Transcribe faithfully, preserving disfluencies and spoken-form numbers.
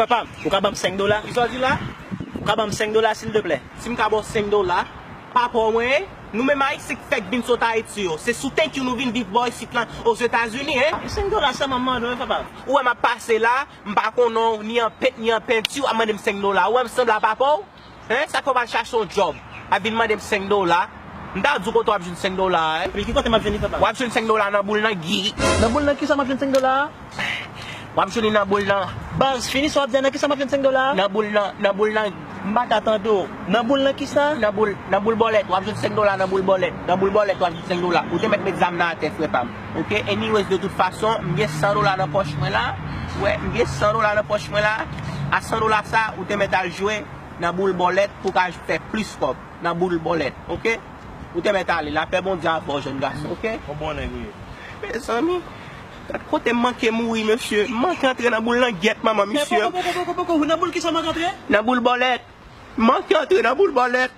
Papa, ou ka ban m senk dola? Kisa w di la? Ou ka ban m senk dola, silteplè? Si m ka ba w senk dola, pa pa w mwen ye. Nou menm Ayisyen k fèk vin sot Ayiti yo, se sou thank you nou vin viv bò isit lan, Ozetazini, en. Senk dola sèlman m mande w, wi, papa. Ou wè m ap pase la, m pa konnen w, ni an pent, ni an penti, w ap mande m senk dola. Ou wè m sanble a papa w? Hein? Sa k fè w pa al chache yon djòb? Ap vin mande m senk dola. M ta di w kote w ap jwenn senk dola a, hein? Epi ki kote m ap jwenn li, papa? W ap jwenn senk dola nan boul nan Gi. Nan boul nan kisa m ap jwenn senk dola a? W ap jwenn li nan boul nan. Baz, fini sa w ap di a, nan kisa m ap jwenn senk dola a? Nan boul nan, nan boul nan. M pa ka tande w. Nan boul nan kisa? Nan boul, nan boul bòlèt. W ap jwenn senk dola nan boul bòlèt. Nan boul bòlèt, w ap jwenn senk dola. Ou te mèt met zam nan atè, frè pa m. Ok? Anyways, de tout fason, m gen san dola nan pòch mwen la. Wè, m gen san dola nan pòch mwen la. A san dola sa, ou te mèt al jwe nan boul bòlèt pou w ka fè plis kòb. Nan boul bòlèt, ok? Ou te mèt ale, lapè Bondye avè w, jèn gason, ok? Yon bon nèg ou ye. Mezanmi, gad kote m manke mouri, mesye. M manke antre nan boul nan gyèt manman misye. Poko, poko, poko, poko, nan boul kisa w manke antre? Nan boul bòlèt. M manke antre nan boul bòlèt.